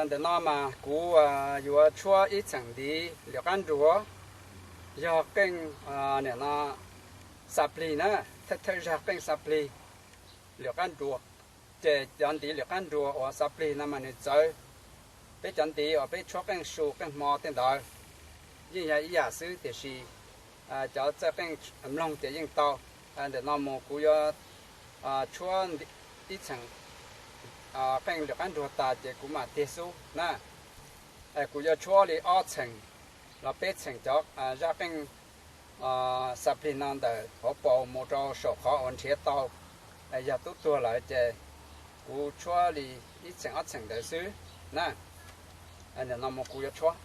Ntawm no mas kuv yuav tshuab ib txheem ntiv lwm qab nruas, yog qeej, nim no, xa plig na, thawj thawj zag qeej xa plig lwm qab nruas. Ces cov ntiv lwm qab nruas uas xa plig no mas nws txawv peb cov ntiv uas peb tshuab qeej su qeej hmo tej ntawd, yeej yog ib yam xwb, tiam sis cov txawj qeej mloog ces yeej tau. Ntawm no mus kuv yuav tshuab ib txheem qeej lwm qab nruas tas ces kuv mam tiag xub na. Kuv yuav tshuab li ob txheem los peb txheem cov zaj qeej xa plig no ntawm hauv paus mus rau saum qhov uas nrhiav tau yog tub tuag lawm ces kuv tshuab li ib txheem ob txheem ntawd xwb na. Nim no mus kuv yuav tshuab.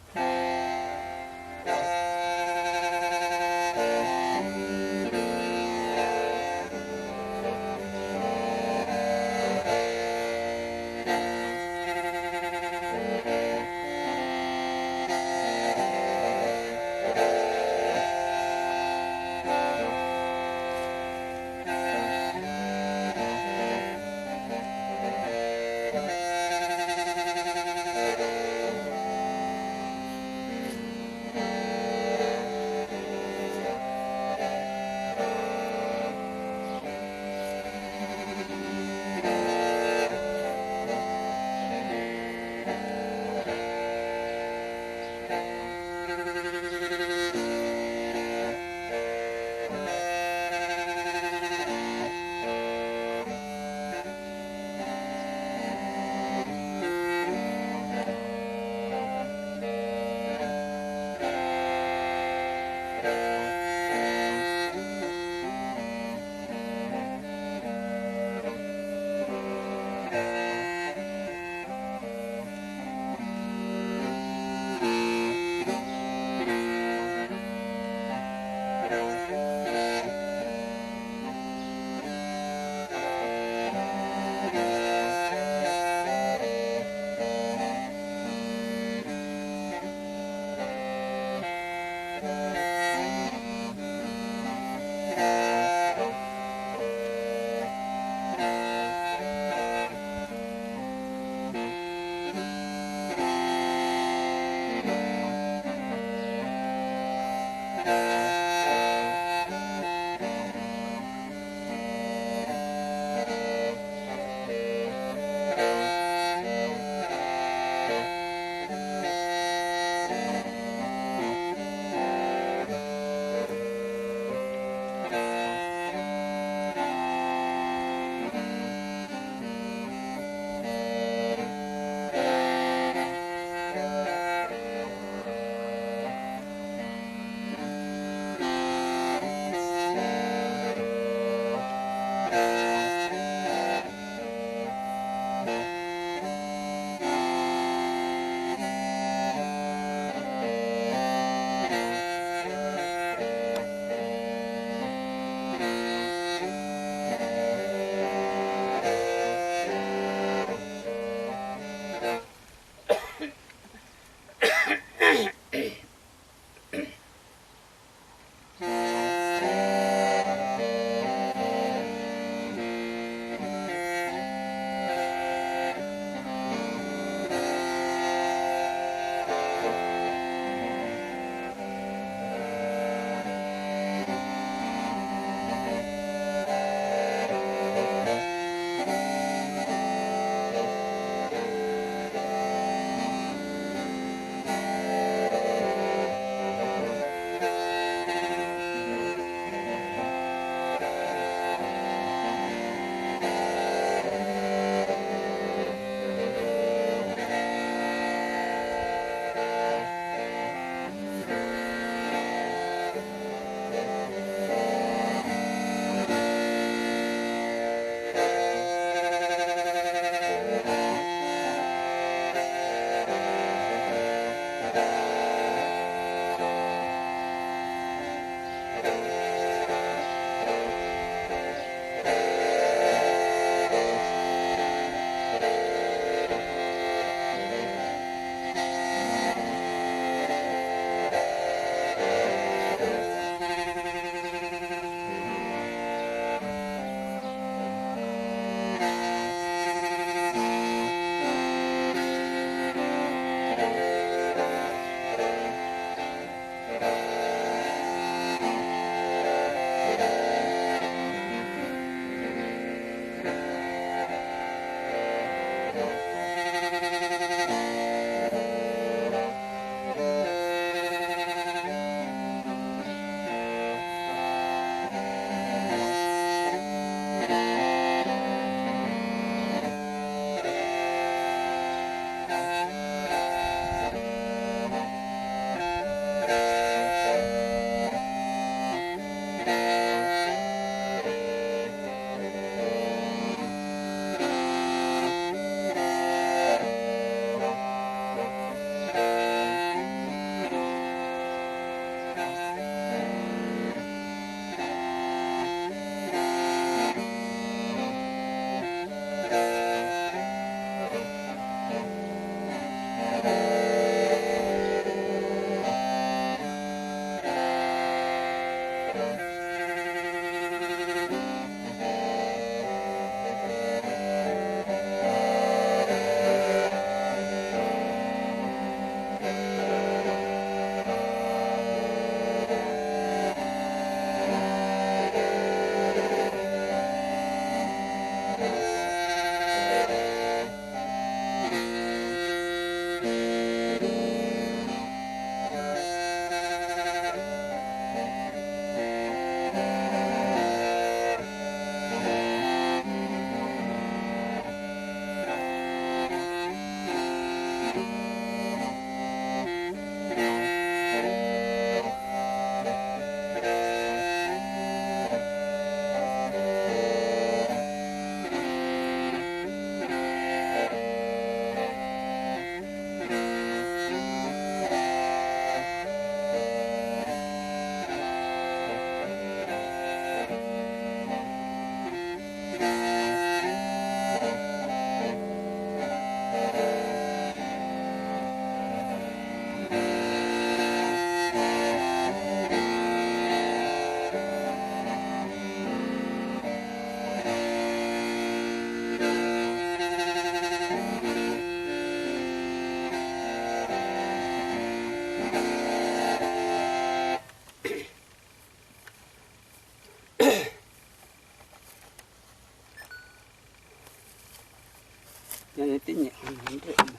Tib nyam nreg.